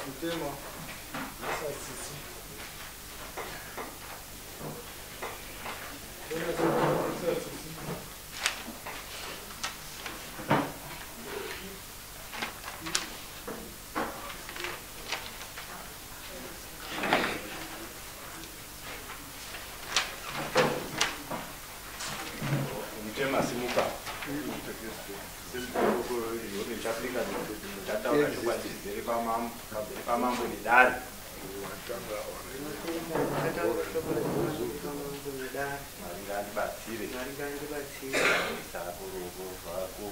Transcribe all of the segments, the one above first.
Mutema satsitsi. Satsitsi. Mutema simuka. Chataura chokwadi chizere pamberi pamambo nedare. Mwari ngaandibatsire. Isako ruoko rwako,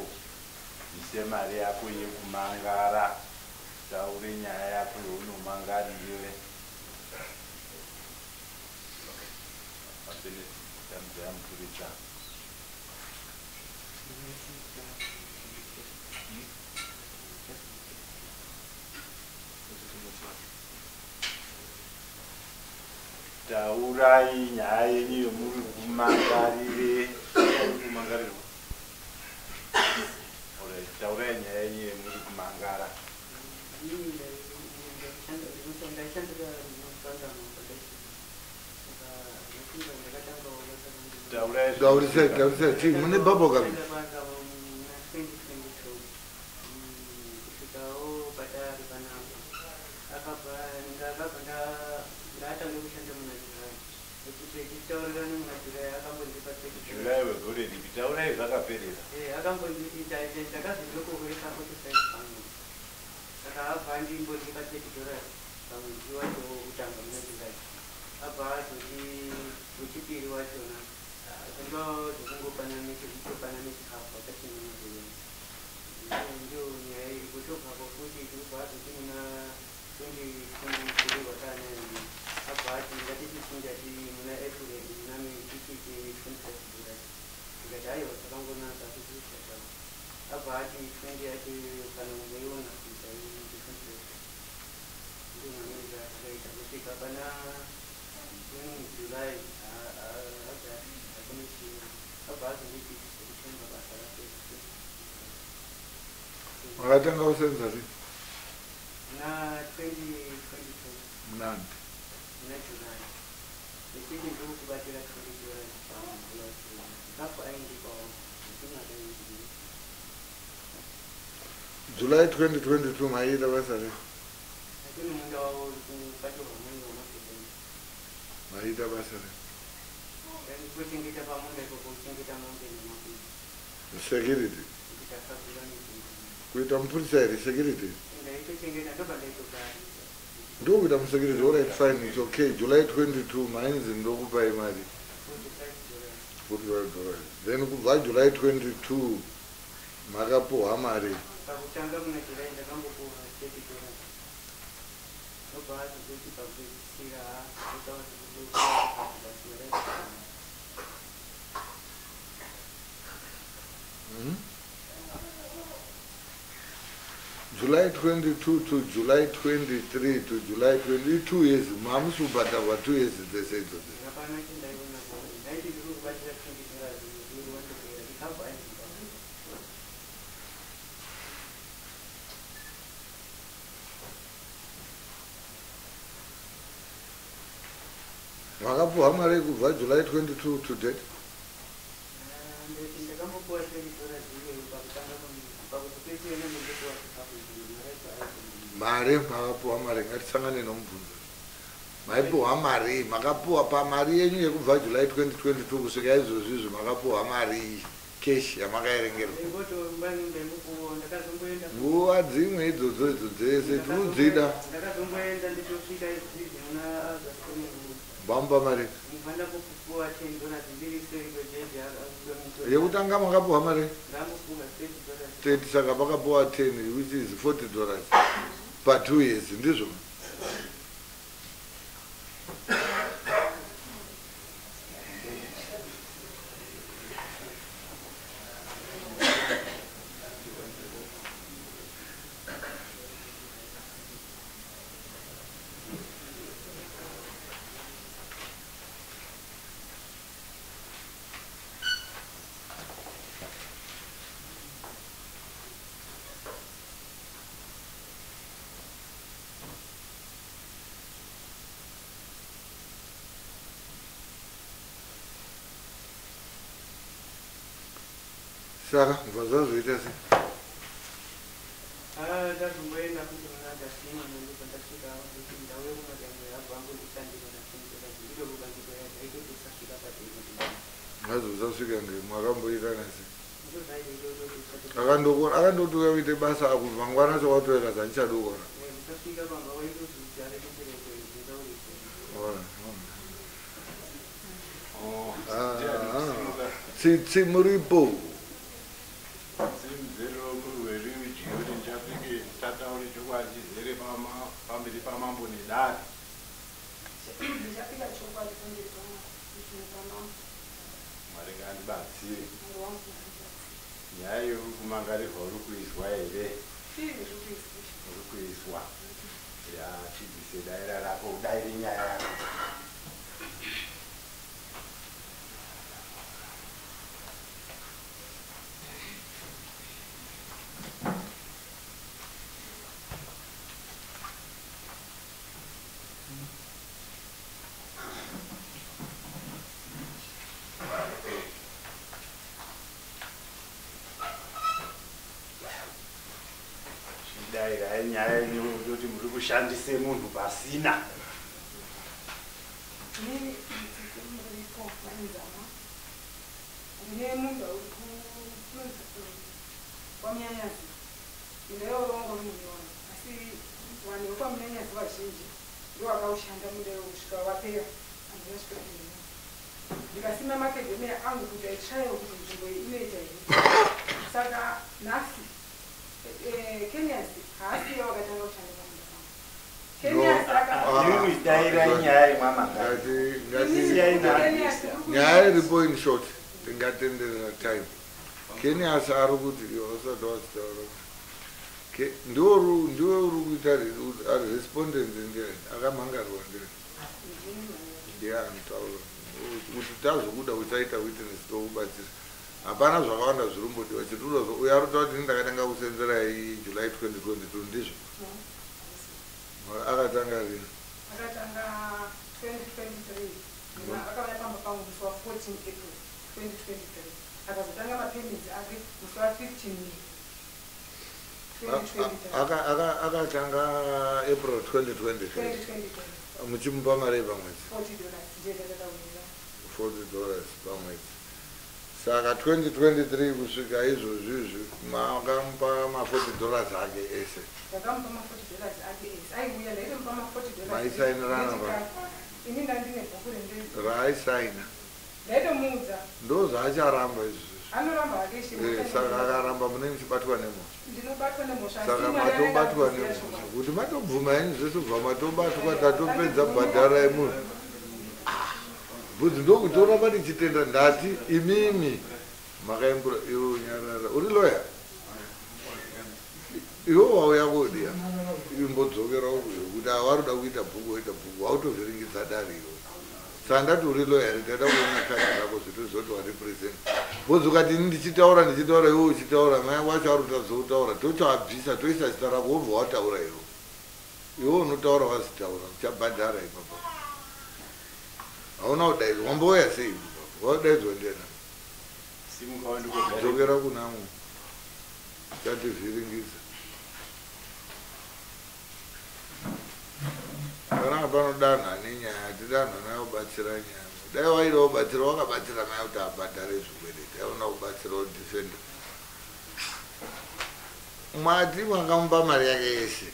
bvise mari yako yekumangara, taure nyaya yako yaunomangarire. Pamberi tambo yamupurisa. Taurai nyaya yenyu yomuri kumangarire. Kumangarirwa. Alright, taurai nyaya yenyu yemuri kumangara. Taurai. Taurisai, taurisai. Chii, mune bubble gum? July wegore ripi? Taurai zvakaperera. Makatanga kusenza rini? Muna 2022. Munani? Muna July. Ndichiti ndiri kubatira $20 pamvura. Chikafu aindipawo. July 2022 maiita basa rei? Atini munda wavo kubatirwa munda wemapedeni. Maiita basa rei? Kuchengeta pamunda ipopo, kuchengeta mombe nemapedeni. Security. Kuti asagura midzimu. Kuita mupurisa here, security? Ndaitochengeta, ndobva ndaitogara. Ndokuita musecurity. Alright, fine, it's okay. July 22 mainzi ndokupai mari? $45. $45. Then kubva July 22 makapuhwa mari? Pakutanga muna July ndakambopuwa $30. Ndobva azozoti pakupedzisira otaura kuti. July 22 to July 23 to July 22 years mamusi kubhadharwa 2 years dzese idzodzo? Hapana chandaiona. Ndaiti ndiri kubatira $20 ndiri wandopera chikafu aindipa. Makapuhwa mari kubva July 22 to date? Ndati ndakambopuwa $20 iyoyo pakutanga, pakuzopedzisira ndambopuwa chikafu Mari makapuhwa mari? Ngatisangane nomubvunzo. Maipuhwa mari? Makapuhwa pamari yenyu yekubva July 2022 kusvika izvozvi izvi, makapuhwa mari cash yamakaerengerwa? Ndaimbopuwa, ndakazomboenda. Nguva dzimwe idzodzo idzo dzese tinodzida. Ndakazomboenda ndichosvika izvizvi muna August. Bamba mari? Mubva ndakupuwa $10 mbiri seri. Yekutanga makapuhwa mari? Ndambopuwa $30. 30. Saka pakapuwa 10, which is $40 pa2 years, ndizvo? Saka bva zvazoita sei? Ndazomboenda kuti munadasina ndobva ndasvika kuti ndauye kumadyango yabva angondishandira na$20 ndiro kubandiko yacho aitoti usasvika padeni. Ngazosasvika nge mwakamboita nasi. Akandoti uya uite basa aku mangwana acho watoera zandichadokona. Usasvika pamba waitoti uchareketereko. Tsitsi muripo. Simzero rwerujiro ndichapike tataure chokwadi chizere pamberi pamambo nedare. Ndichapika chokwadi pamberi pamambo. Mwari ngaandibatsire. Nyaya yekumangarirwa uri kuizwa here? Uri kuizwa. Ya chibvise daira rako udaire nyaya yako. Chidairai nyaya yekuti muri kushandise munhu pasina. Inini tsitsi muripo mainzama. Ndine munda uri kwaMunyanyazi. Minda iwowo wanga uri munyowani asi vanhu vekwaMunyanyazi vazhinji ndivo vakaushanda munda iwowo kusvika wapera. Handina svika kuina. Ndikasima makedhemiya angu kuti aitsvayo kuti nzvimbo iyi inoita here. Saka nhasi Kenyas haasiye wakatanga kushanda pamunda pangu. Kenyas Imimi dairai nyaya yemwamangari. Nyaya iripo in short tingatenderera time. Kenyas ari kuti iwe usati wazitaura. Ndiwe uri kuita ari respondent ndiani akamangarwa ndiani ndiye anotaura kuti tazokuda uchaita witness tokubatsira. Hapana zvakawanda zvirimbodiwa chituro uyo ari kutaura kuti ini ndakatanga kusenzera July 2022 ndizvo akatanga rini? Akatanga 2023 akauya pamba pangu musi wa 14 April 2023 akazotanga mapayments ake musi wa 15 May 2023. Akatanga April 2023 2023. Muchimupa mari pamwedzi? $40 ndiye takataurira. $40 pamwedzi. Saka 2023 kusvika izvozvi izvi makamupa ma$40 ake ese. Ndakamupa ma$40 ake ese. Aiuya ndaitomupa ma$40. Maisainirana pa? Ini ndandine bhuku rende. Raaisaina. Ndaitomuudza. Ndo zvaacharamba izvozvi. Anoramba hake ishe. Saka akaramba munenge muchibatwa nemhosva. Ndinobatwa nemhosva. Saka matobatwa nemhosva. Kuti matobvuma henyu zvese kubva matobatwa tatopedza bhadhara yemunhu. Bvudzi ndokutora ndichitenda ndati imimi makaimbura iwe nyarara uri lawyer iwe wauya kodiya imbodzokera ukuyo kuti awaruda kuita bhuku woita bhuku wautovhiringidza dare iwe. Saka ndati uri lawyer ndaida kuona kadhi rako zvitozoti warepresent. Bvudzi ukati ini ndichitaura ndichitaura iwe uchitaura mai wacho ari kutadza kutaura tochoabvisa toisa zita rako wobva wataura iwe. Iwe unotaura wazitaura uchabhadhara ipapo. Hauna kudaidzwa wambouya sei ipapo wadaidzwa ndiani? Simuka wandikogara. Dzokera kunamwe chativhiringidza. Panapa panodanha nenyaya tidanha nayo kubatsira nyaya. Dai waida kubatsira wakabatsira mai kuti abhadhare zvikwereti auna kubatsira kudefenda. Mwati makamupa mari yake yese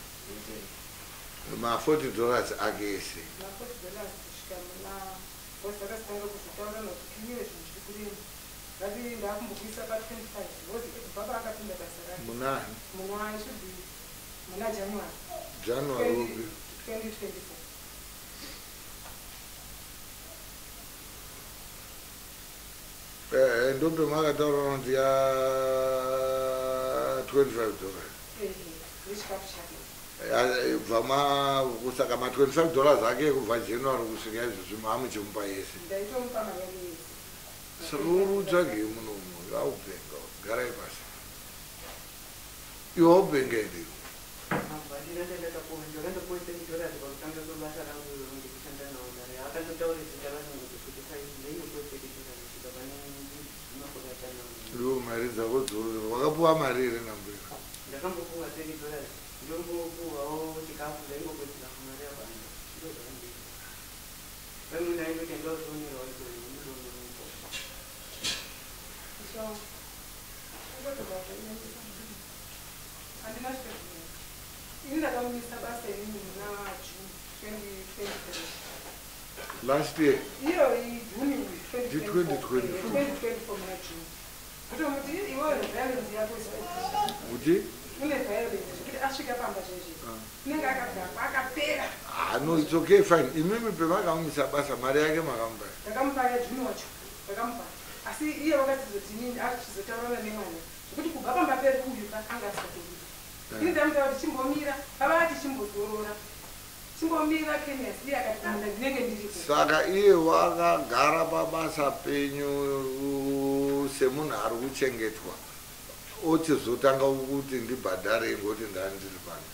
ma$40 ake ese. Ma$40 kusvika muna because akazotanga kuzotaura nokuti kinyiwe zvinhu zviri kurema. Ngati ndakumbokuisa pa 25 because kubva paakapinda basa rake. Munani? Muna it should be muna January. January upi? 2024. Ndope makataura kuti ya $25. Nechikafu chake. Bva kusaka ma$25 ake kubva January kusvika izvozvi maamuchimupa yese. Ndaitomupa mari yake yese. Saka uri utsvagei munomu aupenga garai pasi. Iwe waupenga here iwe? Handina chandakapuwa ndakandopuwa $30 pakutanga kwebasa rangu iroro ndikushanda nawo dare akandotaura zita rangu kuti 45 ndainopuwa $30 kusvika pane makore atanawo. Iwe Mari dzako dzoro wakapuwa mari here nambuya? Ndakambopuwa $30, ndombopuwawo chikafu, ndaingokwedzera kumari yapanda. Ndozvakandiita pamwe ndaindoti ndozvionerawo ikweyo ndinononoka. So, handina chitozvinetsa. Ini ndakamisa basa inini muna June 2023. Last year? Iyo June. Ndi 2024. 2024 muna June. Kutomuti iwewe violence yako is Kuti? Une violence zvekuti asvika pamba zvezvi unenge akadhakwa, akapera. Ah, no, it's okay, fine. Imimi pemakamumisa basa, mari yake makamupa? Ndakamupa yaJune wacho, ndakamupa, asi iye wakatizoti inini achizotaurana nemwana zvekuti kubva pamba pedu uyu pa anga asikatomira. Ini ndamutaura kuti chimbomira, vava vati chimbozorora, chimbomira Kenyas. Iye akati kumunda ndinenge ndiripo. Saka iye wakagara pabasa penyu semunhu ari kuchengetwa, ochizotanga kuti ndibhadhare ngoti ndandiri pano.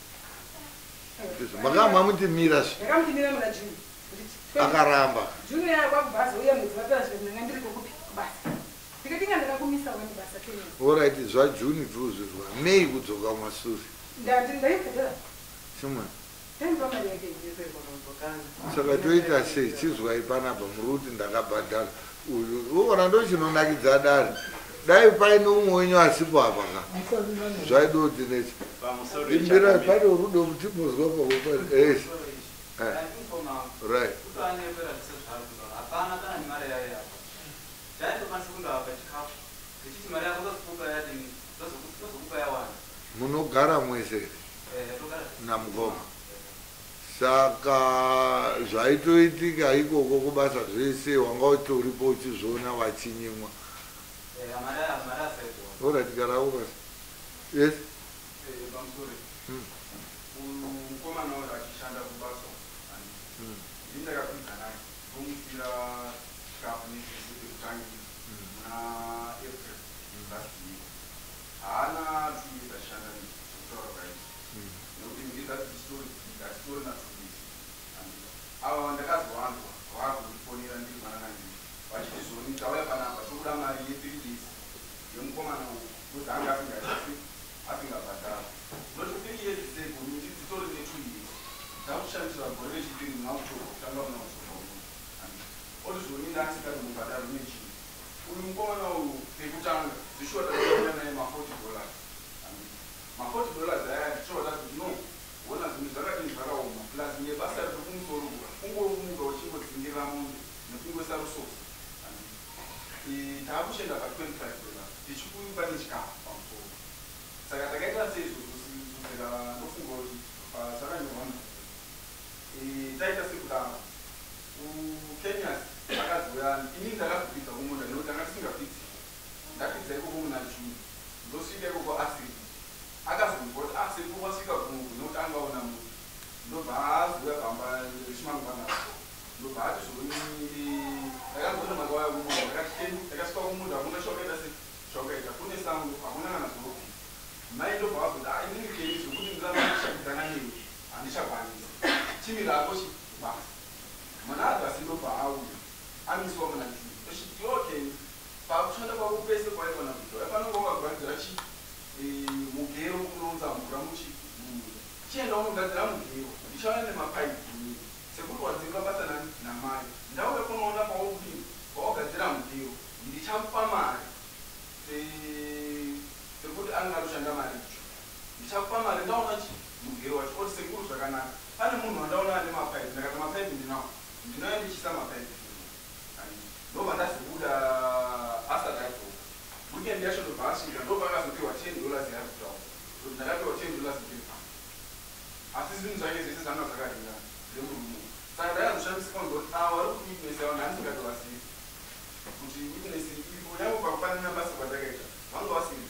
Ndizvo makanga mamuti mira zve? Ndakamuti mira muna June. Akaramba. June yakwakubva azouya mwedzi wapera, zvikati ndanga ndiriko kupi, kubasa. Ndikati inga ndakakumisa wani basa, Kenyas. Alright, zvaJune tuzvizwa May kudzoka kumasure. Ndati ndaibhadhara. Chimwe. Ndaimupa mari yake. Saka toita sei? Chizwai panapa, muri kuti ndakabhadhara uyu, uona ndo chinonakidza dare. Dai paine umwe wenyu asipo apa ka, zvaidodzinetsa. Pamusoro. Imbirai pane rudo timbozwa pako. Yes, right. Kutoanyepera zvese zvaari kutaura, hapana kana nemari yayo yapa. Ndaitokwanisa kundovapa chikafu ndichiti mari yako ndozokupa yadini, ndozokupa yawana. Munogara mwese? Togara. Namukoma. Saka zvaitoitika ikoko kubasa zvese wanga utoripo uchizviona vachinyimwa? Mari mari asaidziwa. Alright, garawo basi. Yes. Pamusoro, mukomana uyu achishanda kubasa, ndini ndakakwidza naye, ndomusira chikafu nezvese pekutangira muna April last year. Haana 2 years achishanda nekutaura kwaiti, nekuti ndizati hatitori na 2 years. Ava ndakazowanzwa vakundifonera ndiri mwana nandii vachiti zoni tauya panapa, tokuda mari ye3 days yemukomana uyu kuti anga asingaisi, asingabhadhara. Noti 3 years seko miti dzitori ne2 years, takushandisira gore rechipiri muna October, kutanga muna October uno. Oti zoni ndaasingatombobhadhari nechii uyu mukomana uyu. Pekutanga zvishuwa takaona naye ma$40, ma$40 aya tichiwa tati no, ona zvinhu zvakadini, zvakaoma, plus nebasa riri kumusoro, kungoromuka uchingodzingirira mombe nekungoisa rusosi. Taakushenda pa$25, tichikuipa nechikafu pamusoro. Saka takaita seizvozvo kubvira, ndofunga kuti zvakanyorwa, taita sekudaro. Kenyas akazouya, inini ndakazopidza kumunda nekuti ndanga tisingapidzi. Ndapidza ikoko muna June, ndosvika ikoko asiri. Akazonzwa kuti ah, seko wasvika kumunhu, nekuti angaona munhu. Ndobva azouya pamba richimangwana, ndobva ati zvoni ndakanzona makauya kumunda. Ndakati ndakasvika kumunda, hakuna chawakaita, se chawakaita kune sango, hakuna kana zorobhii mai. Ndobva vazoti ah, inini keni zvekuti ndiramba ndichishandidzana newe handichakwanisi, chimirako chi basa. Muna August ndobva auya amiswa muna June. Tochiti okay, pakushanda kwako pese kwaikona kuita waifanira wakagadzira chi mugero unounza mvura muchi mumunda. Chienda unogadzira mugero, ndichauya nemapaipi inini sekuti wadzinga basa nani namai. Ndauya kunoona paukudini pawagadzira mugero, ndichakupa mari sekuti anga atoshanda mari icho, ndichakupa mari ndaona chi mugero wacho. Oti sekuru zvakanaka, pane munhu wandaona ane mapaipi. Ndakati mapaipi ndinawo, ndinouya ndichisa mapaipi. Ndobva ndazobuda asati adzoka. Weekend yacho ndobva asvika, ndobva akazopiwa $10 yaari kutaura kuti ndakapiwa $10 ndiri pano, asi zvinhu zvake zvese zvanga zvakaringana zvemurume. Saka ndakazoshamisika kuti ava vari kuti witness ava ndandisingatovasivi kuti witness iripo, nyange pakupanana basa kwatakaita vanga vasiri.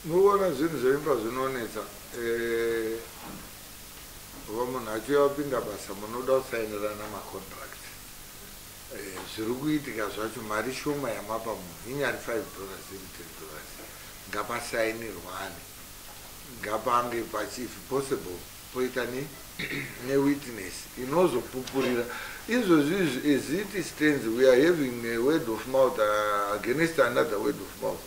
Munoona zvinhu zveimba zvinonetsa. Va munhu achiuya kupinda basa, munoda kusainirana macontract. Zviri kuitika zvacho, mari shoma yamapa munhu inyari $5, iri $10, ngapasainirwane, ngapange pachi, if possible, poita newitness inozopupurira izvozvi izvi. As it stands, we are having a word of mouth against another word of mouth.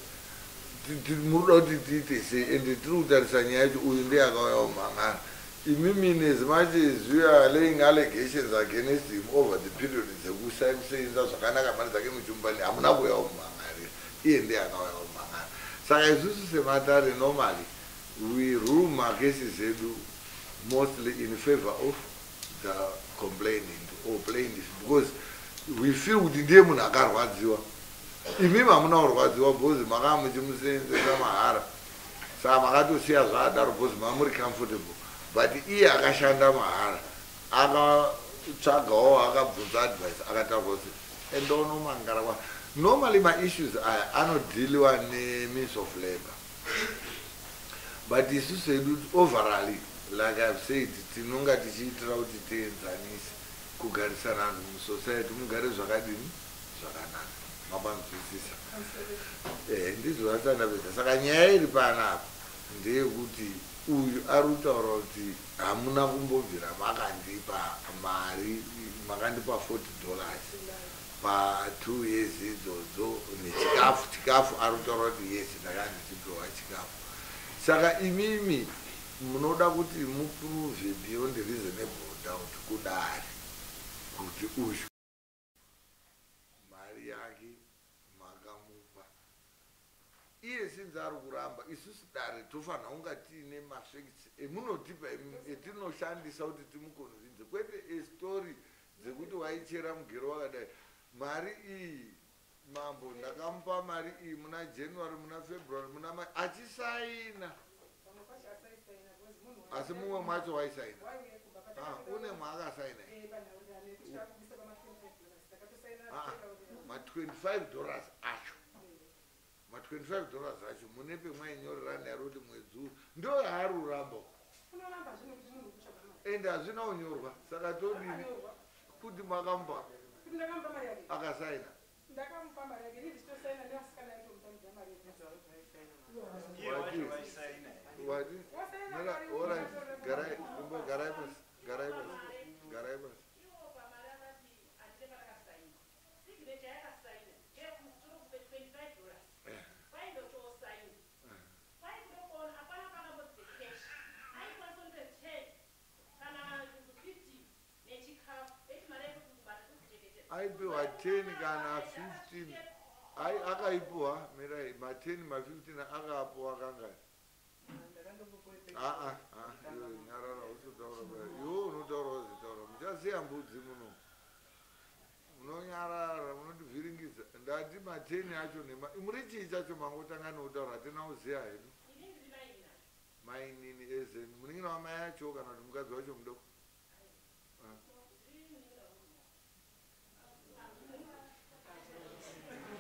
Muri kuda kuti tiite sei? Ende tiri kutarisa nyaya yacho, uyu ndiye akauya kumhang'ara. Imimi, as much as you are laying allegations against him over the period dzekusakusenza zvakanaka mari dzake muchimupa, hamuna kuuya kumhang'arira. Iye ndiye akauya kumhang'ara. Saka isusu sematare, normally we rule macases edu mostly in favor of the complainant or plaintiff, because we feel kuti ndiye munhu akarwadziwa. Imimi hamuna kurwadziwa because makanga muchimusenzesa mahara, saka makatosiya zvaadaro because mamuri comfortable. But iye akashanda mahara, akatsvagawo, akabvunza advice, akataura kuti endonomangara kwa. Normally maissues aya anodealiwa nemeans of labor, but isusu hedu overally, like I've said, tinonga tichiitira kuti tienzanise kugarisana vanhu musociety, mugare zvakadini, zvakanaka. Mapanzwisisa? Ndizvo zvasandapedza. Saka nyaya iri panapa ndeyekuti uyu ari kutaura kuti hamuna kumbobvira makandipa mari, makandipa $40 pa2 years idzodzo nechikafu. Chikafu ari kutaura kuti yes, ndakanga ndichipiwa chikafu. Saka imimi munoda kuti muprove beyond reasonable doubt kudare kuti uyu mari yake makamupa. Iye sinzi ari kuramba. Isusu dare tofanira kunga tiine mafacts emunotipa etinoshandisa kuti timuconvince, kwete estori dzekuti waichera mugero wakadai. Mari iyi, mambo, ndakamupa mari iyi muna January, muna February, muna ma achisaina. Pamwe pacho asaisaina because munhu Asi mumwe mwacho waisaina? Waiuya kumba. Ah, une mwaakasaina? Panhaurirano yekuti takubisa pama$25, takatosaina. Ah, ma$25 acho, ma$25 acho mune pemwainyorerana here kuti mwedzi uyu ndo yaari kuramba? Unoramba zvino kuti munhu kutsvaga mari. Ende hazvina kunyorwa, saka todini? Akanyorwa. Kuti makamupa? Kuti ndakamupa mari yake. Akasaina? Ndakamupa mari yake, ini ndichitosaina nevasikana aitomutamidza mari yake. Iye wacho vaisaina. Wati? Wasaina Mira, mari. alright, garai imbo, garai pasi, garai pasi, garai pasi. Iwo pamari akati handine patakasaina. Signature yakasaina ngeyekuti $25. Kwaindotosaina kwaikutokuona hapana pakambodzi cash, aikwanisa kunge 10 kana 15 nechikafu eti mari yekuti kubata kukuchengetera. Aipiwa 10 kana 15, ai akaipiwa, mirai, ma10, ma15 akaapiwa kangani? Aa, iwe nyarara, usotaura. Iwe unotaura, wazitaura. Muchasiya mbudzi muno, munonyarara, munotivhiringidza. Ndati ma10 acho nema muri chii chacho? Mangotanga nekutaura, hatina kuziya hedu. Ini ndiri maina. Mainini ezeni munin'ina wamai acho kana kuti mukadzi wacho mudoko? Ah. Ndiri munin'ina wemunhu.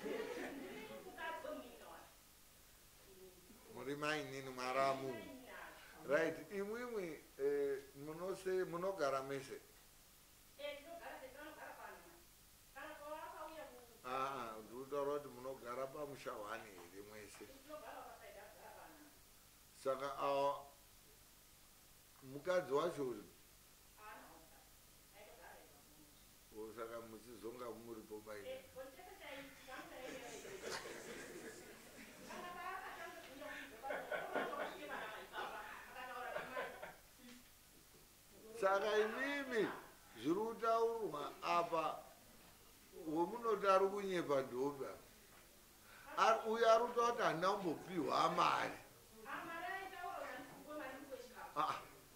Ndiri mukadzi wemunin'ina wacho. Muri mainini mwaramu, right? Imwimwi munose munogara mese? Tinogara tese, vanogara pano kana pavakauya ku Aa, ndikutaura kuti munogara pamusha hwani here mwese? Tinogara pasaidi, agara pano. Saka awa mukadzi wacho uri? Haana mukadzi, aitogara ega kumusha. O, saka muchizonga muripo maini? Chese chaitika kana paakatanga kuuya kumusvike vana maipapa akataura namai. Saka imimi zviri kutaurwa apa, wemunoti ari kunyepa ndopa uyu ari kutaura kuti handina kumbopiwa mari. Amari aitaura kuti handisi kupiwa mari, ndikuwe chikafu. Ah,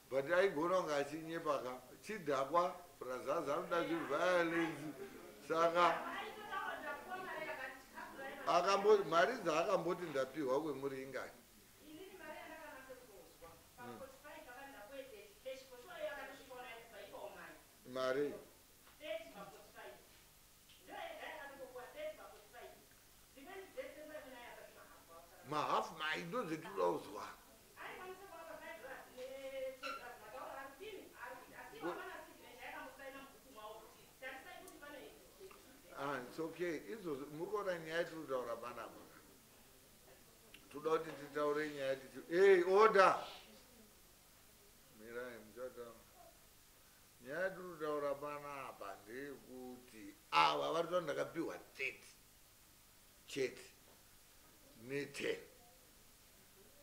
but aigona kunge achinyepa ka, chidhakwa brazazi anoda zveviolence, saka Aitotaura ndapiwa mari yakati, chikafu raina. Akambo mari dzaakamboti ndapiwa kwemuri ingani? Inini mari yandakanase kuzwa pa45 akati ndakwete cash for sure, yakatosvikawo naye kubva ipawo mai. Mari? 30 pa45 ndiyo yega yakatokokuwa, 30 pa45. Dzimweni dzese nguva imweni ayakati mahafu. Mahafu mai ndodzetoda kuzwa. Aikwanisa kuvapa $5 ne$10, mataura ari tini ari kuita, asi iwo hapana signature yakamusaina mubhuku mwawo kuti tarisai kuti pane. Ah, it's okay. Izvozvo muri kuona nyaya tiri kutaura panapa, toda kuti titaure nyaya tichi ei order, mirai muchataura. Nyaya tiri kutaura panapa ndeyekuti ava vari taura ndakapiwa 30 chete ne10.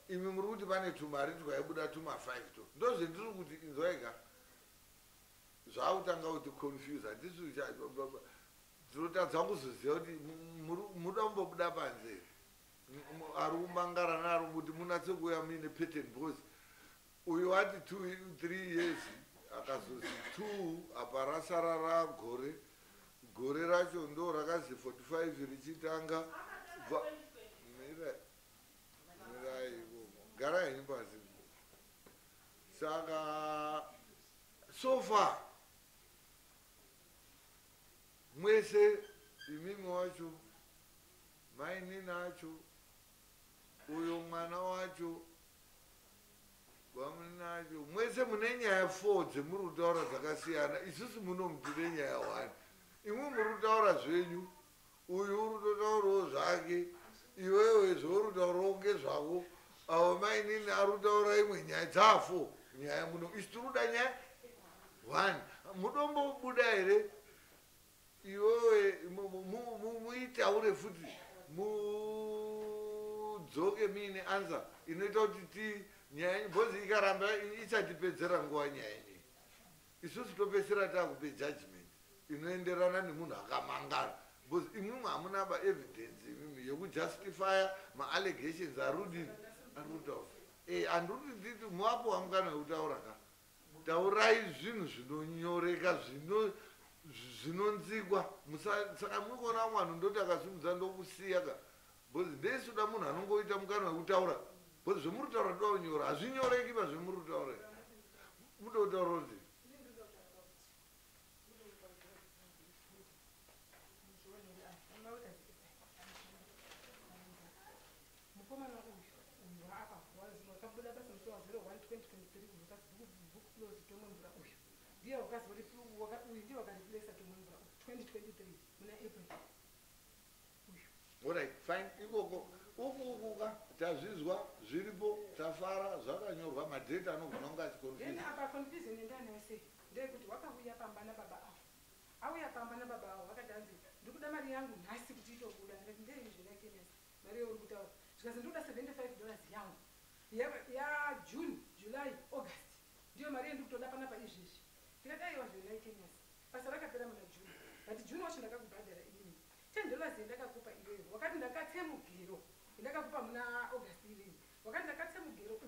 Imi muri kuti pane tumari twaibuda tuma 5 to. Ndozvendiri kuti inzwai ka. Zvakutanga kuti confuse, handisi tinotadza kuzoziva kuti muda kumbobuda panze here. Ari kumangara naro kuti munatse kuuya muine pattern, because uyu wati 2 3 years, akazozi 2, apa rasara ragore, gore racho ndo rakazi 45 richitanga. Mirai ikomo, garai henyu pasi. Saka so far mwese imimi wacho, mainini acho, uyo mwana wacho, vamunini acho, mwese mune nyaya 4 dzemuri kutaura dzakasiyana. Isusu muno tine nyaya 1. Imwe muri kutaura zvenyu, uyu uri kutotaurawo zvake, iwewe zvauri kutaurawo ngezvako, avo mainini ari kutaura imwe nyaya dza4 nyaya muno. Isu tiri kuda nyaya 1. Mudombobuda here iwewe muitaure futi, mudzoke muine answer inoita kuti ti nyaya, because ikaramba ichatipedzera nguva nyaya inei. Isusu topedzisira takupe judgment inoenderana nemunhu akamangara, because imwimwi hamuna ba evidence imwimwi yekujustifya maallegations arudini ari kutaura. Handiri kuti muapo mukana wekutaura ka. Taurai zvinhu zvinonyoreka, zvinonzikwa. Saka muri kuona vanhu ndoti akasimudza ndokusiya ka, because ndeisuda munhu anongoita mukana wekutaura, because zvemuri kutaura toda kunyora, hazvinyoreki pazvemuri kutaura. Muda kutaura kuti Mukomana uyu uyu apa wakabuda basa musi wa 01 2023, uyu book close Tomwe Mvura uyu ndiye wakazori, uyu ndiye wakareplacer Tomwe Mvura uyu 2023 muna April uyu. Alright, fine. Ikoko uku ukuka tazvizwa, zviripo, tafara, zvakanyorwa, madheti anogona kunge Then achiconfuse. Apa confusion yandanayo sei ndeyekuti wakauya pamba nababa avo, auya pamba nababa avo vakati, hanzi ndikuda mari yangu nhasi kuti itobuda. Ndikati, ndei zvinakenesa mari yauri kutaura? Zvikanzi, ndikuda $75 yangu yaJune, July, August, ndiyo mari yandikutoda panapa izvezvi. Ndikati, aiwa, zvenaiKenyas, basa rakapera muna June, but June wacho ndakakubhadhara inini $10 yandakakupa iweyo. Wakati ndakatse mugero yandakakupa muna August inini, wakati ndakatse mugero uku,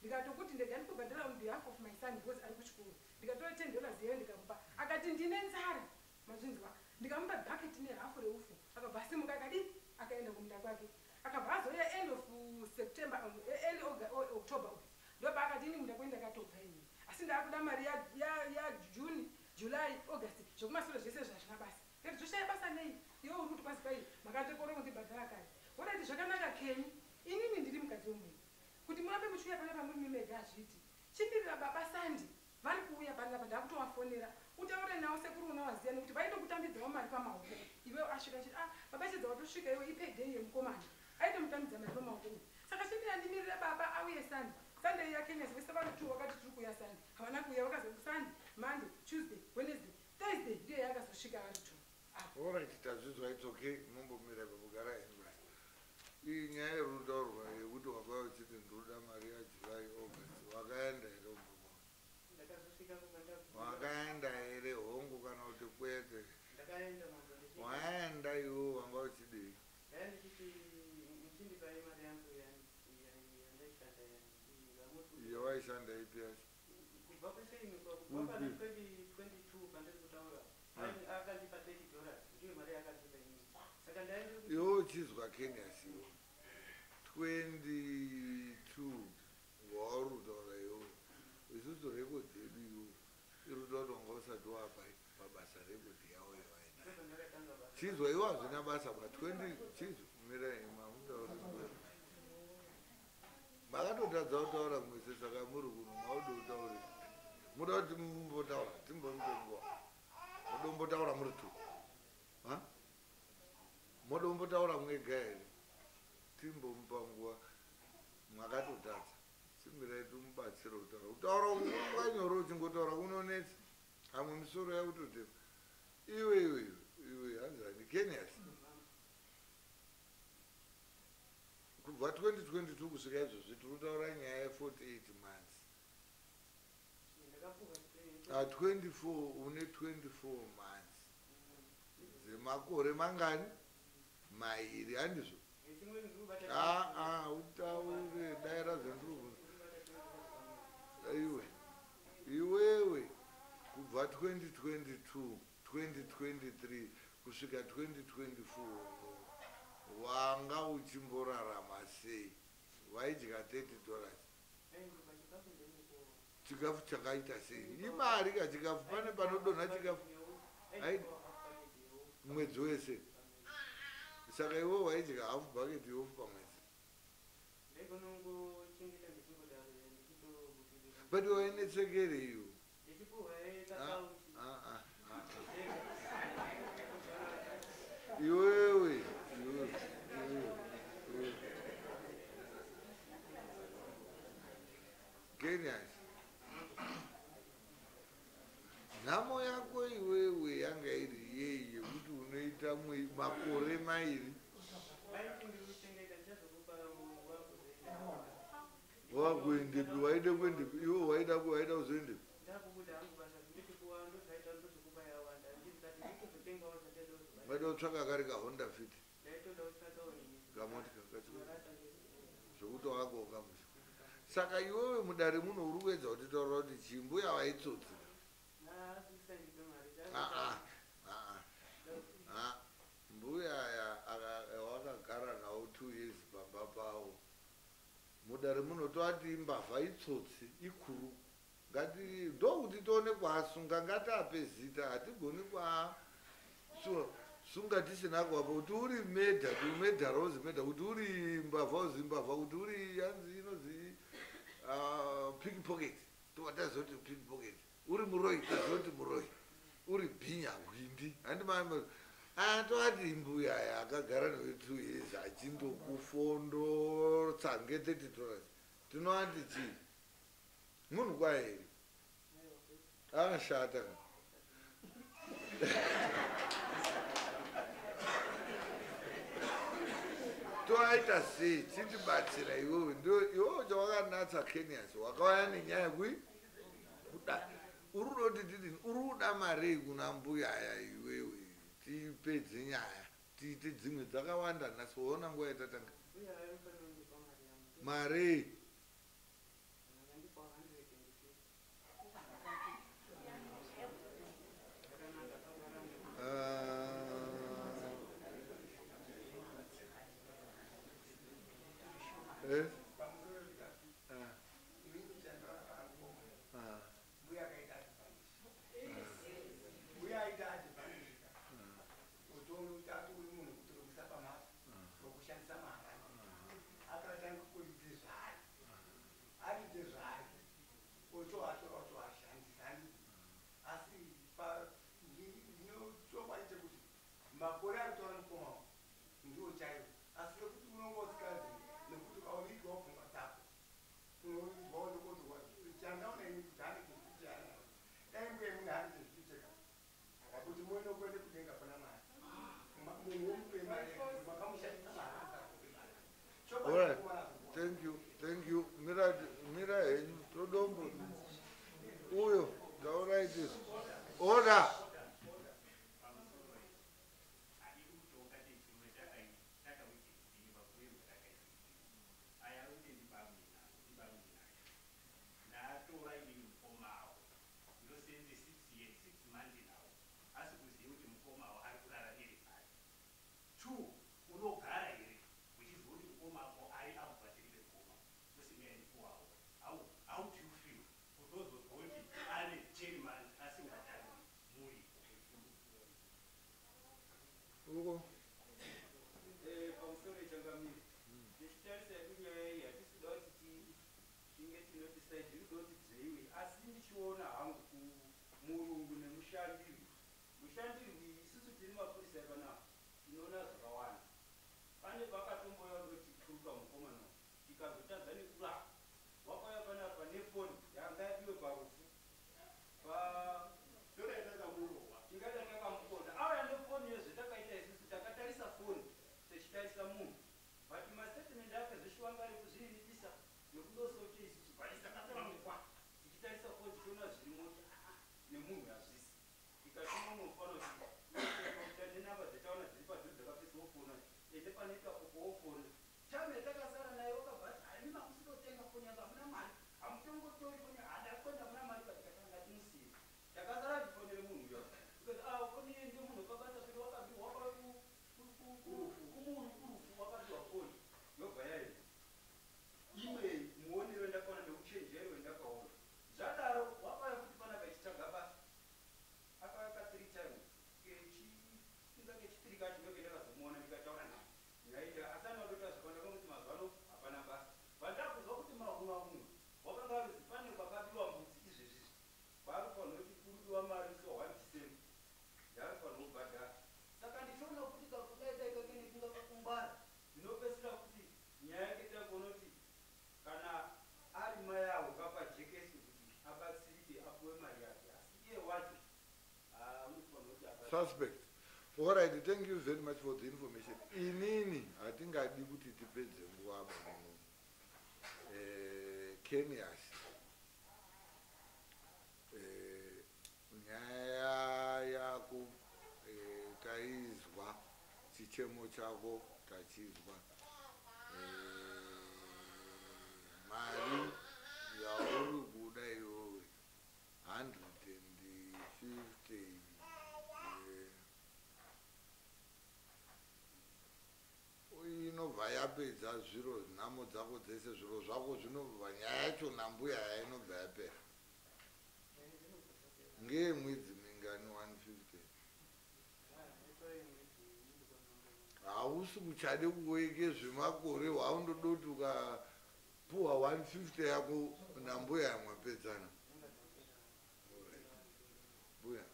ndikatokuti ndega ndikubhadhara on behalf of my son because ari kuchikoro. Ndikatora $10 iyoyo ndikamupa, akati ndine nzara, mazvinzwa? Ndikamupa bhaketi nehafu reufu, akabva asimuka, akadi akaenda kumunda kwake. Akabva azouya end of September, early October uyu, ndopa akati ini munda kwenda ndakatobva ini, asi ndaakuda mari yaJune, July, August, zvekumashure zvese zvazvina basa. Ndikati, zvoshaya basa nei? Iwe uri kuti kwasi kwai makatokora kundibhadhara kare. Orati zvakanaka kenyu, inini ndiri mukadzi wemunhu, kuti murambe muchiuya panapa muri mimega hazviiti. Chimbirira baba Sandi vari kuuya panapa, ndakutovafonera utaure navo sekuru, unovaziva nekuti vaitokutambidzawo mari pamaoko. Iwe asvika achiti, ah, baba Chedza watosvika, iwe ipay yemukomana, aitomutambidza mari pamaoko uyu. Saka chimbira ndimirire baba auye Sunday. Sunday yaKenyas vese vari two wakati tiri kuuya Sunday, havana kuuya. Vakazo Sunday, Monday, Tuesday, Wednesday, Thursday ndiyo yakazosvika vari two apa. Alright, tazvizwa, it's okay. Mumbomira ipapo, garai henyu basi. Iyi nyaya iri kutaurwa yekuti wakauya uchiti ndinoda mari yaJuly, August, wakaenda here umbomo? Ndakazosvika kubva. Wakaenda here, hongu kana kuti kwete? Ndakaenda, mambo, ndichiti Waenda iwe, wanga uchidei? Ndaya ndichiti muchindipai mari yangu yandaishanda vamuti. Iyo waishanda ipi yacho? Kubva kwese imi, kubva pana 2022 pandiri kutaura, akandipa $30, ndiyo mari yakandipa inini, saka ndaende kuti Iwe uchizwa Kenyas, iwe 22 wauri kutaura iwewe, isusu rekodhi yedu iwewe iri kutaura kuti wanga usati wapa pabasa, rekodhi yavo yawaina. Ndopandakatanga basa. Chizwa iwe, hazvina basa pa 20. Chizwa, mirai, mamutauri, makatotadza kutaura mwese, saka muri kuno maude kutaure, muda kuti mumbotaura, timbomupe nguva, mudombotaura muri two, ha, modombotaura mwega here? Timbomupa nguva, mwakatotadza. Chimirai timubatsire kutaura. Kutaura kwanyoro uchingotaura kunonetsa, amwe misoro yakutotema. Iwe, iwe, iwe, hanzani Kenyas, kubva Kubva 2022 kusvika izvozvi tiri kutaura nyaya ye48 months. Ndakapuwa 24, une 24 months dzemakore mangani? Mairi, handizvo? Aa, utaure, daira zvandiri iwe. Iwewe kubva 2022, 2023 kusvika 2024 wanga uchimborarama sei? Waidya $30? Chikafu chakaita sei? Imari ka chikafu, pane panodonha chikafu mwedzi wese. Saka iwe waidya half bucket yeupfu pamwedzi? But wainetsekere iwe. Iwewe, iwewe, iwewe. Genius. Nhamo yako iwewe yanga iri yei yekuti unoita makore mairi? Wakuendepi? Waida kuendepi? Iwe waida kuzoendepi? Waida kutsvaka kari kaHonda Fit kamotika zvokuti wakagoka musha. Saka iwewe mudare muno uri kuedza kutitaurira kuti chimbuya waitsotsi? Mbuya wakagara nawo 2 years pamba pavo. Mudare muno toati imbavha, itsotsi, ikuru. Ngati ndokuti tione kwaasunga, ngatiape zita. Hatigoni kwasunga tisina kuapa kuti uri medha, kuti medhara uzi medha, kuti uri mbavha uzi mbavha, kuti uri yanzi inozi pickpocket, tova tazoti pickpocket, uri muroi tazoti muroi, uri bhinya hwindi. Handi toati mbuya akagara newe 2 years achindokufondotsa nge $30, tinoati chii? Munhu kwahere? Akashata ka. Toaita sei? Chitibatsira iwewe. Iwewe chawakanatsa Kenias, wakauya nenyaya kui kuda uri kudoti tidini? Uri kuda marei kuna mbuya aya iwewe? Tipedze nyaya, tiite dzimwe dzakawanda nhasi. Waona nguva yatatanga. Marei? Makore ari mukoma ndiwo chaiwo, asi nekuti unonga usikazi nekuti kauigawo pfungwa dzako unoigawo nekuti chandaona ini kuti hande chezvichana dai mbuya mune hande chezvicheka kuti muone kuende kudenga pana Mwari. Munhu womupe mari makamushandisa mari. Alright, thank you, thank you. Mira, mira henyu todombo uyo taurai tisu. Order. Uko Pamusoro yechangamire, tichitarisa yedu nyaya iyi, hatisi kuda kuti tinge tinoti side, iri kuda kuti dzveiwe, asi ndichiona hangu kumurungu nemushandirwi. Mushandirwi, isusu tiri mapurisa epanapa, tinoona zvakawanda. Pane pakatomboya kundotituka mukomana, tikazotadza nekurapa. Wakauya panapa nefoni yanga yabiwe parufu. Tingada takamukonda auya nefoni yezvetakaita isusu, takatarisa foni tichitarisa munhu, but mastatement ake. Ende panoitwa kukuofona time yatakasara naye wakabva ati haimi makusitotenga foni yangu, hamuna mari, hamutongotori foni, hada kwenda muna mari patikatanga timusiye. Takasara tifonere munhu uyo because ah foni iye ndiyo munhu wepabasa pedu wakabiwa wakauya kumunhu kurufu wakabiwa foni yobva yaenda. Imwe muonero wendakaona neuchenjeri wendakaona zvadaro wakauya futi panapa ichitsvaga basa akauya ka three times kechi kechipiri kacho ndoke ndakazomuona ndikataura naye nyaya asi anondota zvakanaka kuti mazuva ano hapana basa. Vandakuzwa kuti mahunga hunga wakanga arizi pane kwakabiwa mbudzi izvezvizvi kwaari kufanira kuti kuribiwa mari musi wa 1 December yaari kufanira kubhadhara. Saka ndichiona kuti kakudai dai kake nekunga kakungwara ndinopedzisira kuti nyaya yake takuona kuti kana ari mai avo ngapajekeswe kuti abatsirike apuwe mari yake asi iye wacho unofanira kuti abatsirike. Suspect. Alright, thank you very much for the information. Inini hatingadi kuti tipedze nguva ba muno. Kenias. Nyaya yako taizwa, chichemo chako tachizwa. Mari yauri kuda iwewe 150 inobva yapedza zviro, nhamo dzako dzese, zviro zvako zvinobva, nyaya yacho nambuya yainobva yapera. Ngeyemwedzi mingani 150? Hausi kuchade kuweke zvemakore waundoda kuti ukapuwa 150 yako nambuya yamwapedzana. Mbuya,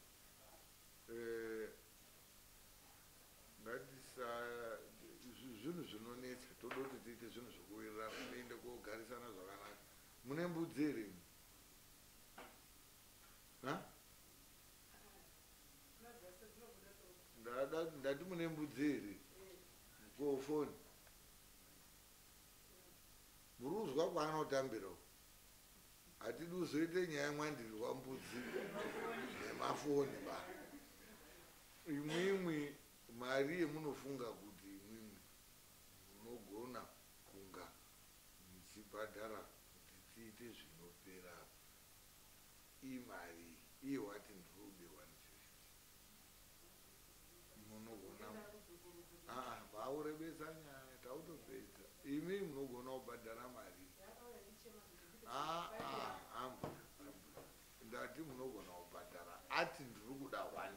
ngatisa zvinhu zvinonetsa, toda kuti tiite zvinhu zvekuwirirana, tiende kogarisana zvakanaka. Mune mbudzi here imi? Ndati mune mbudzi here? Kofoni muri kuzwa kwaanotambira uko. Hatidi kuzoite nyaya mwandirirwa mbudzi nemafoni ba. Imwimwi mari yemunofunga kuti imwimwi munogona kunga muchibhadhara kuti tiite zvinopera imari iye wati ndirude 150 munogona vaurebesa nyaya tautopedza. Imi munogona kubhadhara mari ambuya ndati munogona kubhadhara ati ndiri kuda 150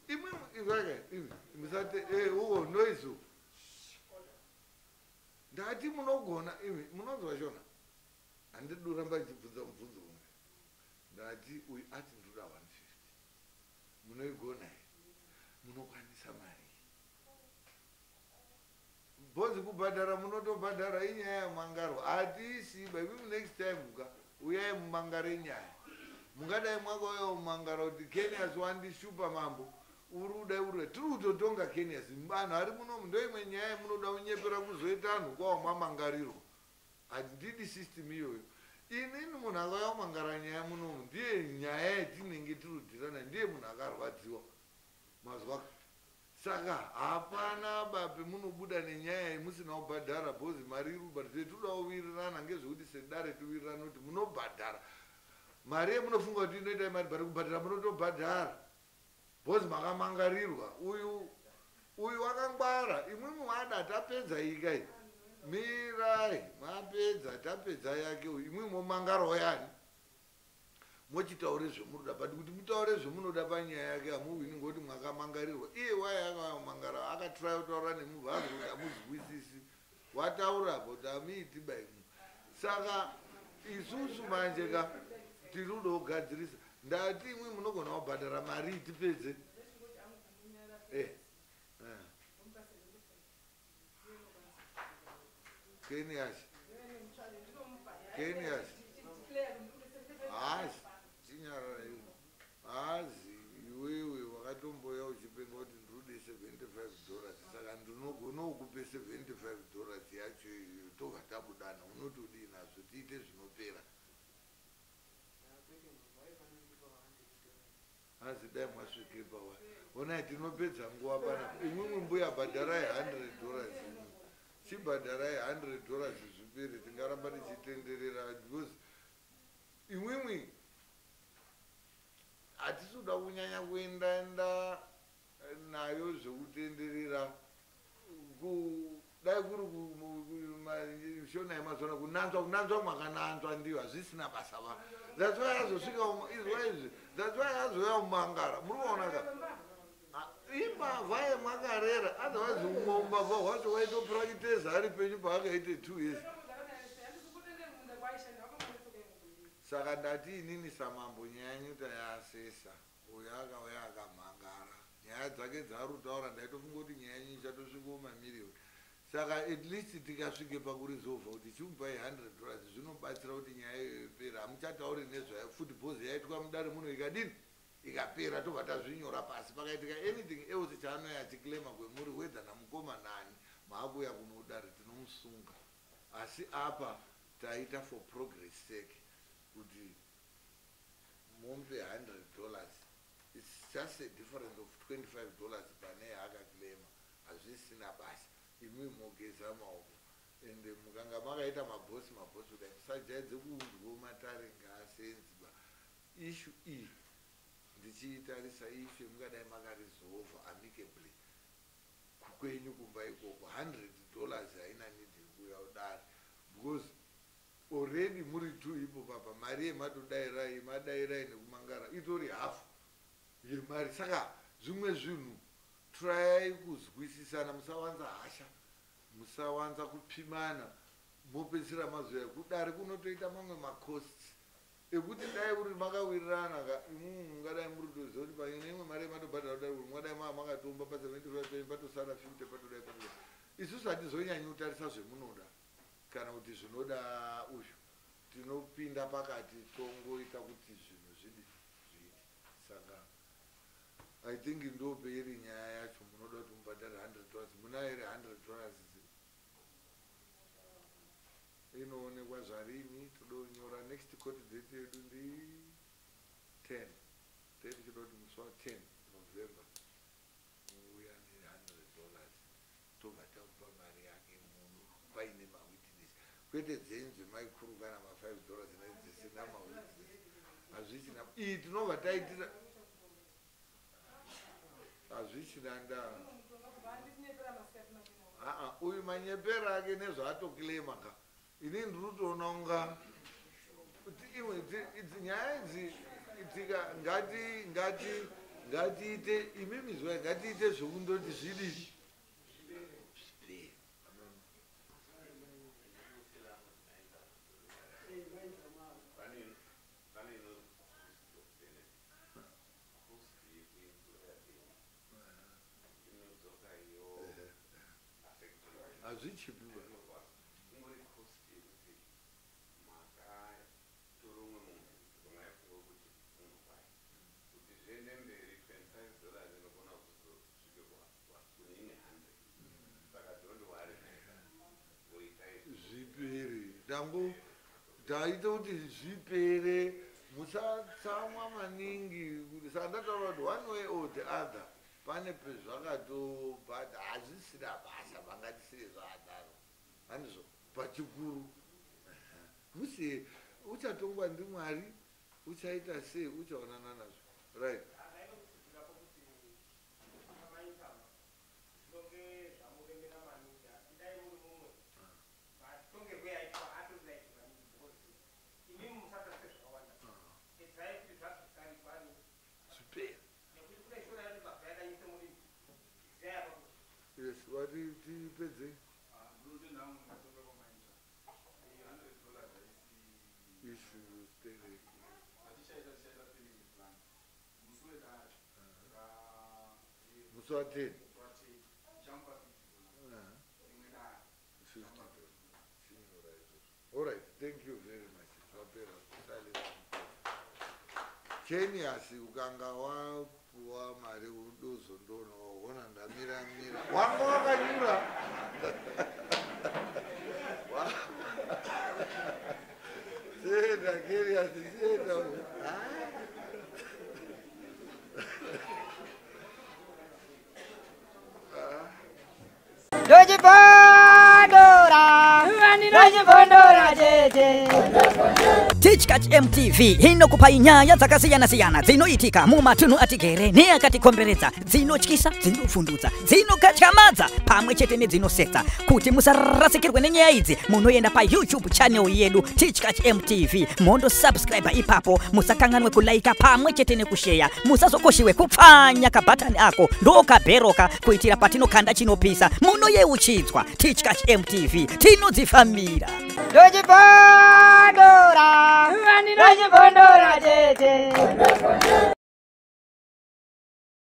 imwe ivaka imi musati uwo noise uko. Ndati munogona imi munonzwa shona handidi kuramba ndichibvunza mubvunzo umwe. Ndati uyu ati ndinoda 150 munoigona here? Munokwanisa mari bhozi kubhadhara munotobhadhara inyaya yamangarwa hatisiba. Imi next time ka uyai mumangare nyaya mungadai mwakauya mumangara kuti Kenias wandishupa mambo uri kudai uri tiri kutotonga Kenias vanhu ari munomu ndoimwe nyaya yemunoda kunyepera kuzoita anhu kwawo mamangarirwa. Handidi system iyoyo. Inini munhu akauya kumangara nyaya munomu ndiye nyaya yatinenge tiri kudhirana ndiye munhu akarwadziwa mazwa. Saka hapana bape munobuda nenyaya yemusina kubhadhara bhozi mari iri kubhadhara. Tinoda kuwirirana ngezvekuti sedare tiwirirane kuti munobhadhara mari yemunofunga kuti inoita mari bhari kubhadhara munotobhadhara bhozi makamangarirwa. Uyu wakangwara imwimwi wada tapedza ikai mirai mapedza tapedza yake uyu imwimwi momangarawo yani mochitaure zvemunoda but kuti mutaure zvemunoda panyaya yake hamuwini ngokuti mwakamangarirwa. Iye waya akamangara akatraya kutaura nemubva kuti hamuzwisisi wataura but hamuiti baimwe. Saka isusu manje ka tiri kuda kugadzirisa. Ndati imwe munogona kubhadhara mari tipedze. Kenias Kenias haasi chinyarara iwe hazi iwewe wakatomboya uchipenga kuti ndirude $75 saka ndinogona kukupe $75 yacho iyoyo tobva tabudana unotodii nazvo tiite zvinopera. Hanzi dai mwasvike pawa. Honai tinopedza nguva panapa. Imwimwi mbuya bhadharai $100 imwi. Chibhadharai $100 zvipere tingaramba tichitenderera because imwimwi hatisi kuda kunyanya kuendaenda nayo zvekutenderera. Dai kuri shona yemazuva kunanzwa kunanzwa mwakananzwa ndiyo hazvisina basa va. That's why azosvika izwa izvi. That's why azouya mumangara. Muri kuona ka? Imbavha yemwakarera otherwise umwe umbavha hwacho waitopurakiteza ari penyu paakaite 2 years. Saka ndati inini samambo nyaya yenyu tayasesa. Uyo akauya akamhangara. Nyaya dzake dzaari kutaura ndaitofunga kuti nyaya yenyu ichatosvikawo mamiriyoni. Saka at least tikasvike pakurizovha kuti chimupai $100 zvinobatsira kuti nyaya iyoyo ipere. Hamuchatauri nezvayo futi bhozi yaitwa mudare muno ikadini? Ikapera tobva tazvinyora pasi. Pakaitika anything else chaanouya achiclaima kwemuri whether namukoma nani maakuuya kuno dare tinomusunga. Asi apa taita for progress sake kuti mombe $100 it's just a difference of $25 pane yaakaclaima. Hazvisina basa. Imwi mogeza maoko. Ende mukanga makaita mabhosi mabhosi kudai musajaidze kuunzwa matare ngaasenzi ba. Issue iyi ndichiitarisa issue mungadai makaresolve amicably kwenyu kumba ikoko. $100 haina need yekuuya kudare because already muri two ipo papa mari yematodairai madairai nekumangara itori hafu yemari. Saka zvimwe zvinhu tryai kuzwisisana, musawanza hasha, musawanza kupimana, mopedzisira mazoya kudare kunotoita mamwe macosts ekuti dai uri makawirirana ka imwimwi mungadai muri kutoziva kuti pane imwe mari yematobhadhara kudare kuti mungadai makatomba pa 75 penyu patosara 50 patodai patodai. Isusu hatizonyanyi kutarisa zvemunoda kana kuti zvinoda uyu, tinopinda pakati tongoita kuti zvinhu zvidi zviite. Saka I think ndo peiri nyaya yacho. Munoda kuti mubhadhare $100, munayo here $100? Inoonekwa zvarini? Todonyora next court date yedu ndi 10 tichida kuti musi wa10 November muuya ne$100 tobva tamupa mari yake muno paine mawitness, kwete dzenyu dzemaikuru kana ma$5 dzisina mawitness. Hazvichina iyi tinobva taitira hazvichina ndaa. Aa, uyu manyepera ake nezvaatoclaima ka inini ndiri kutoona kunga kuti imwe idzi nyaya idzi tika ngati ngati ngatiite imimi zuva ngatiite zvekundoti zvidii zvipere. Pane inonzi cost of benefit, cost yekuemploya benyu inodzoka yo affectiwa. Hazvichipi ba. Ingori cost yekuti makatora umwe munhu wamaifunga kuti munhu kwaye kuti zviende mberi, $25 inogona kuzosvike kune imwe 100, saka don't worry, voita izvi. Zvipere, tango taita kuti zvipere, musatsamwa maningi. Saka ndataura kuti one way or the other pane pezvakatobhadha hazvisina basa, pangatisire zvakadaro handizvo pachikuru. Musi uchatongwa ndiMwari, uchaita sei, uchaonana nazvo, right? Handaida kutsidzirapo kuti amaitama zvinonge zvamuremera maningi, asi dai muri mumwe matongerwo yaitwa atori right maningi, because imimi musatarise zvakawanda, edzai kuti zvazvisaripani zvipere. Nekuti kune shona yati mbavha yakanyisa murimi, ziyai apa kuti Yes, wati tipedzei. Ndinotenda hangu nekutonga kwamaita. $100 haisi issue stereki. Hatichaita, tichaita family plan musi wedare. Musi wa10. Musi wa10 tichamupa $50, rimwe dare. 50 chinyora izvozvo. Allright, thank you very much, zvapera. Silence. Kenias, ukanga wapuwa mari udozondoona waona ndamira mira wanga wakanyura. Chienda Kenias, chienda. Ndochibondora, ndochibondora chete. Tichkach MTV inokupai nyaya dzakasiyana-siyana dzinoitika mumatunhu atigere neakatikomberedza, dzinotyisa, dzinofundutsa, dzinokatyamadza pamwe chete nedzinosetsa. Kuti musarasikirwe nenyaya idzi, munoenda paYouTube channel yedu Tichkach MTV, mondosubscribe ipapo. Musakanganwe kulaika pamwe chete nekusheya. Musazokoshiwe kupfanya kabhatani ako ndokabheroka kuitira patinokanda chinopisa munoyeuchidzwa. Tichkach MTV, tinodzifambira. Ndochibondora, ndochibondora chete.